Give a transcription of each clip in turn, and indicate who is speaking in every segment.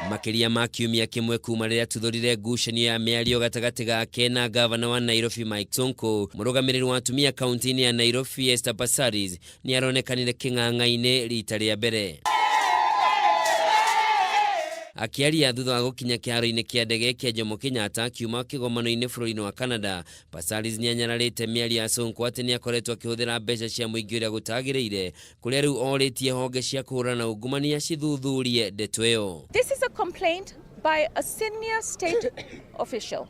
Speaker 1: Makĩria ma kiumia kĩmwe kuma rĩrĩa tuthũrire ngucanio ya mĩario gatagatĩ gake na gavana wa Nairobi Mike Sonko, mũrũgamĩrĩri wa atumia kaunti-inĩ ya Nairobi Esther Passaris nĩ aronekanire kĩng'ang'a-inĩ rita rĩa mbere. Akĩaria thutha wa gũkinya kĩharo-inĩ kĩa ndege kĩa Jomo Kenyatta akiuma kĩgomano-inĩ bũrũri-inĩ wa Canada, Passaris nĩ anyararĩte mĩario ya Sonko atĩ nĩ akoretwo akĩhũthĩra mbeca cia mũingĩ ũrĩa gũtagĩrĩire, kũrĩa rĩu orĩtie honge cia kũhũrana na ungumania cithuthurie ndeto ĩyo.
Speaker 2: This is a complaint by a senior state official,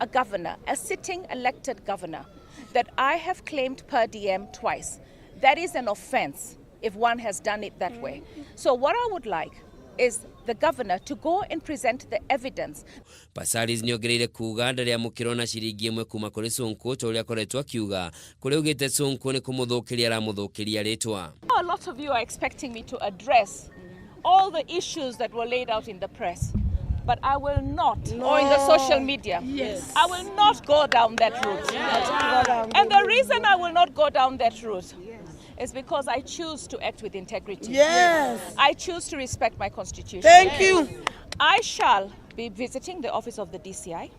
Speaker 2: a governor, a sitting elected governor, that I have claimed per diem twice. That is an offense if one has done it that way. So what I would like is the governor to go and present the evidence.
Speaker 1: Passaris nĩ ongereire kuga ndarĩ amũkĩra ona ciringi ĩmwe kuma kũrĩ Sonko ta ũrĩa akoretwo akiuga, kũrĩa augĩte Sonko nĩ kũmũthũkĩria aramũthũkĩria rĩtwa.
Speaker 2: A lot of you are expecting me to address all the issues that were laid out in the press, but I will not, or in the social media.
Speaker 3: Yes.
Speaker 2: I will not go down that route. And the reason I will not go down that route is because I choose to act with integrity.
Speaker 3: Yes.
Speaker 2: I choose to respect my constitution.
Speaker 3: Thank you.
Speaker 2: I shall be visiting the office of the DCI.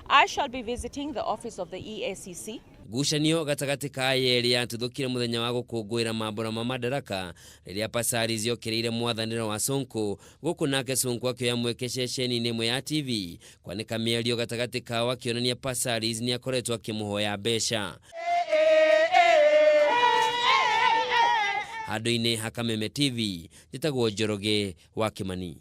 Speaker 2: I shall be visiting the office of the EACC.
Speaker 1: Ngucanio gatagatĩ ka yerĩ yatuthũkire mũthenya wa gũkũngũĩra mambũra ma Madaraka rĩrĩa Passaris yokĩrĩire mwathanĩre wa Sonko, gũkũ nake Sonko akĩoya mweke ceceni-inĩ ĩmwe ya TV kwanĩka mĩario gatagatĩ kao akĩonania Passaris nĩ akoretwo akĩmũhoya mbeca. Handũ-inĩ ha Kameme TV, njĩtagwo Njoroge wa Kĩmani.